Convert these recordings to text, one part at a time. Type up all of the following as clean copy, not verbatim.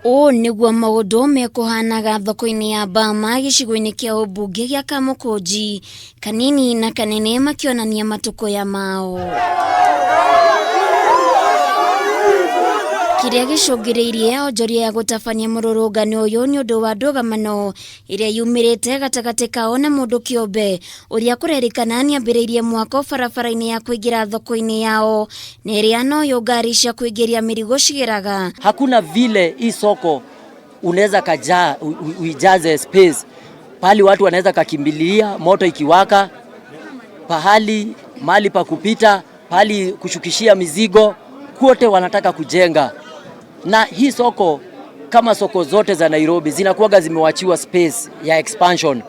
Ũũ nĩguo maũndũ mekũhanaga thoko-inĩ ya Bama gĩcigo-inĩ kĩa ũmbunge gĩa Kamũkũnji, kanini na kanene makĩonania matũkũya mao. Kĩrĩa gĩcũngĩrĩirie onjoria ya gũtabania mũrũrũngano ũyũ nĩ ũndũ wa ndũgamano ĩrĩa yumĩrĩte gatagatĩ kao na mũndũ kĩũmbe ũrĩa kũrerĩkana nĩambĩrĩirie mwako barabara-inĩ ya kũingĩra thoko-inĩ yao na ĩrĩa noyo ngari cia kũingĩria mĩrigo cigeraga. Hakuna vile hii soko unaweza kaja uijaze space pahali watu wanaweza kakimbilia moto ikiwaka, pahali mahali pa kupita, pahali kushukishia mizigo, kote wanataka kujenga. Na hii soko kama soko zote za Nairobi zinakuwaga zimewachiwa space ya expansion.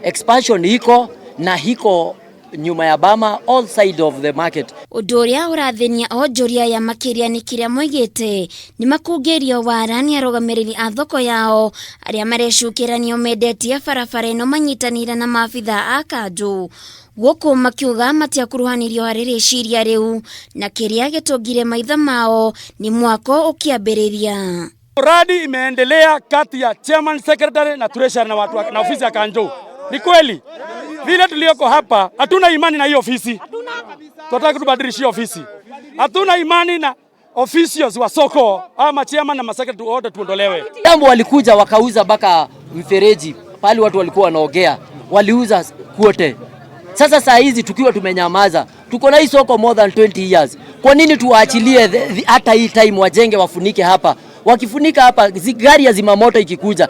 Expansion iko na hiko nyuma ya Bama, all side of the market. Ũndũ ũrĩa ũrathĩnia onjoria aya makĩria nĩ kĩrĩa moigĩte nĩ makungĩrio wara nĩ arũgamĩrĩri a thoko yao arĩa marecukĩra nĩo mendetie barabara ĩno manyitanĩire na maabitha a kanjũ gũkũ makiuga matiakuruhanirio harĩ rĩciria rĩu na kĩrĩa gĩtũngire maitho mao nĩ mwako ũkĩambĩrĩria. Mradi imeendelea kati ya chairman, secretary na treasurer na watu na ofisi ya Kanjo. Ni kweli vile tulioko hapa hatuna imani na hiyo ofisi, tunataka tubadilishie ofisi. Hatuna imani na officials wa soko ama chairman na masecretary wote tuondolewe. Jambo walikuja wakauza mpaka mfereji pale watu walikuwa wanaogea, waliuza kwote. Sasa saa hizi tukiwa tumenyamaza, tuko na hii soko more than 20 years. Kwa nini tuwaachilie hata hii time wajenge wafunike hapa? Wakifunika hapa, gari ya zimamoto ikikuja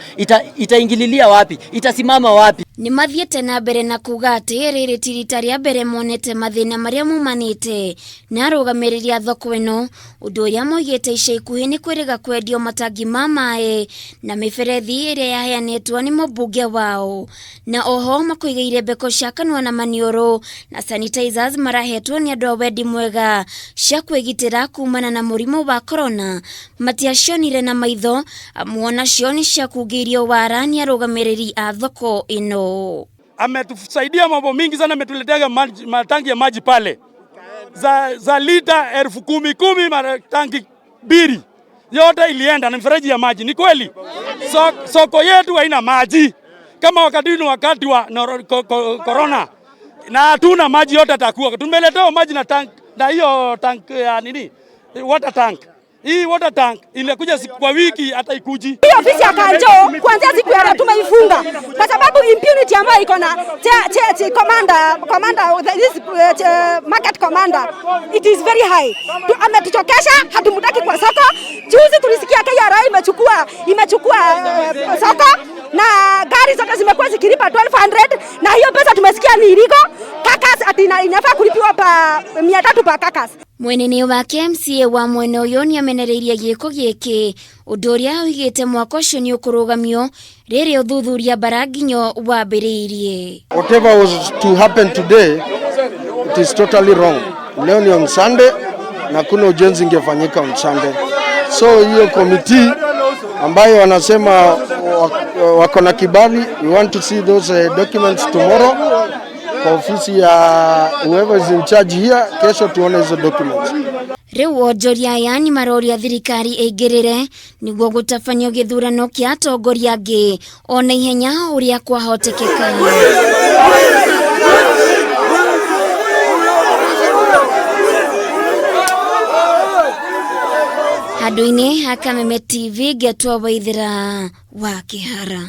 itaingililia wapi? Itasimama wapi? Nĩ mathiĩte na mbere na kuga atĩ rĩrĩ ti rita rĩa mbere monete mathĩna marĩa mumanĩte na arũgamĩrĩri a thoko ĩno, ũndũ ũrĩa moigĩte ica ikuhĩ nĩ kwĩrĩga kwendio matangi ma maĩ na mĩberethi ĩrĩa yaheanĩtwo nĩ mũmbunge wao, na oho makoiga mbeko cia kanua na maniũrũ na sanitizers marahetwo nĩ andũ a wendi mwega cia kwĩgitĩra kumana na mũrimũ wa corona matiacionire na maitho, amu onacio nĩ ciakungĩirio wara nĩ arũgamĩrĩri a thoko ĩno. Ametusaidia mambo mingi sana, ametuletea matangi ya maji pale za lita 10,000 matangi mbili yote ilienda na mfereji ya maji. Ni kweli soko yetu haina maji kama wakati ni wakati wa corona, na hatuna maji yote atakuwa tumeletewa maji na tank, na hiyo tank ya nini, water tank. Hii water tank inakuja kwa wiki hata ikuji. Hii ofisi ya Kanjo kuanzia siku ya leo tumeifunga kwa sababu impunity ambayo iko na commander this market commander, it is very high. Ametuchokesha, hatumtaki kwa soko. Juzi tulisikia KRA imechukua soko na gari zote zimekuwa zikilipa 1200 na hiyo pesa tumesikia ni illegal. Carcass ati inafaa kulipiwa pa 300 pa carcass. Mwena-inĩ wake MCA wa mwena ũyũ nĩamenereirie gĩko gĩkĩ ũndũ ũrĩa oigĩte mwaka ũcio nĩ ũkũrũgamio rĩrĩa ũthuthuria Mbaranginyo wambĩrĩirie. Whatever was to happen today, it is totally wrong. Leo ni on Sunday na kuna ujenzi ingefanyika on Sunday. So hiyo committee ambayo wanasema wako na kibali, we want to see those documents tomorrow kwa ofisi ya whoever is in charge here, kesho tuone hizo documents. Rĩu onjoria aya nĩ maroria thirikari ĩingĩrĩre nĩguo gũtabanio gĩthurano kĩa atongoria angĩ o na ihenya ũrĩa kwahotekeka. Handũ-inĩ ha Kameme TV ngetwo Waithera wa Kĩhara.